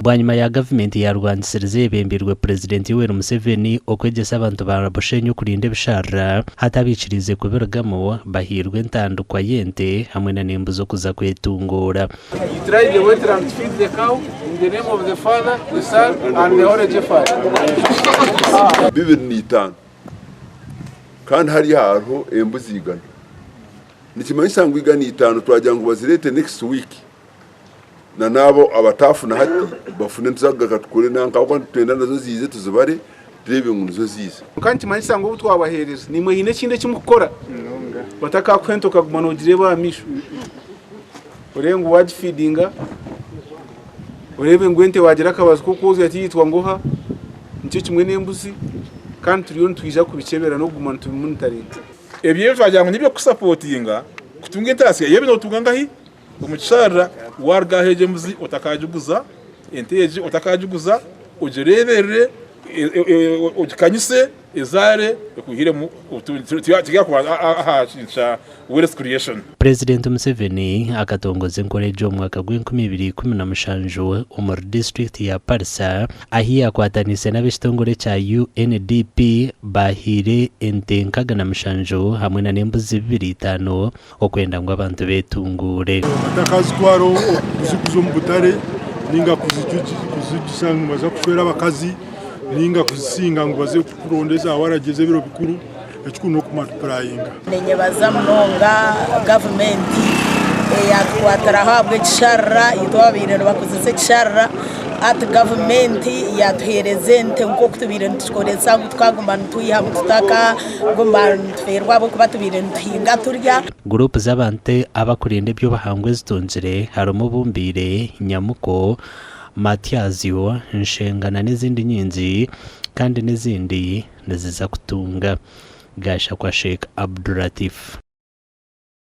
Bwanyima ya gavumenti ya rwangisiriza eyebembeirwe Purezidenti Yoweri Museveni okwegyesa abantu ba Bushenyi okurinda ebisharara, hati abaikiriize kubirugamu bahairwe entandikwa y'ente hamwe na n'embuzi okuza kwetunguura. You try the wetland to feed the cow in the name of the Father, the Son, and the Holy Jeffery. 25 kandi hariya hariho embuzi igana. Nikimanyisa ngu 500 twagira ngu bazireete next week na n'abo abataafuna hati bafune nituza kugaruka tukore nanka ahabw'okuba nitwenda nazo ziize tuzibare tureebe ngu nizo ziiza. Kwonka nikimanyisa ngu obu twabaheereza, naimwe haine ekindi eki murikukora? Batakakuha ente okaguma noogireeba aha maisho, oreebe ngu waagifiidinga, oreebe ngu ente waagira akabazi k'okwozya tiyaitwa ngoha, nikyo kimwe n'embuzi kandi turiyo nitwija kubikyebera n'okuguma nitubimonitaringa. Ebyo ebi twagira ngu n'eby'okukusapotinga kutunga entaasya, ebi nootunga nkahi? Omu kisharara waaruga aha egyo embuzi otakaagiguza, ente egi otakaagiguza, ogireeberere, ogikanyise, ezaare ekwihiremu obutungi. Turi kubanza aha kintu kya wealth creation. Purezidenti Museveni akatongoza enkora egi omu mwaka gw'enkumi ibiri ikumi na mushanju omuri disiturikiti ya Pallisa ahi yaakwataniise n'ab'ekitongore ekya UNDP baahaire ente 67 hamwe na n'embuzi bibiri itaano okwenda ngu abantu beetunguure. Batakazitwara kuziguza omu butare ninga kuzigisa ngu nibaza kushwera abakazi ninga kuzisinga ngu baze kuronda eza waragi ez'ebiro bikuru, ekikuru n'okumatipurayinga. Ninyebaza munonga gavumenti eyatukwatiraho ahabw'ekisharara itwe ababaire nibakozesa ekisharara hati gavumenti yatuhereza ente nk'oku tubaire nitukikoresa ngu tukaguma nitwihamu tutakaguma nitufeerwa ahabw'okuba tubaire nituhinga turya. Guruupu z'abantu abakurinda eby'obuhangwa ezitungire harimu Bumbiire, Nyamuko, Matyazyo, Nshenga na n'ezindi nyingi kandi n'ezindi niziza kutunga. Gashakwa Sheikh Abdulatif.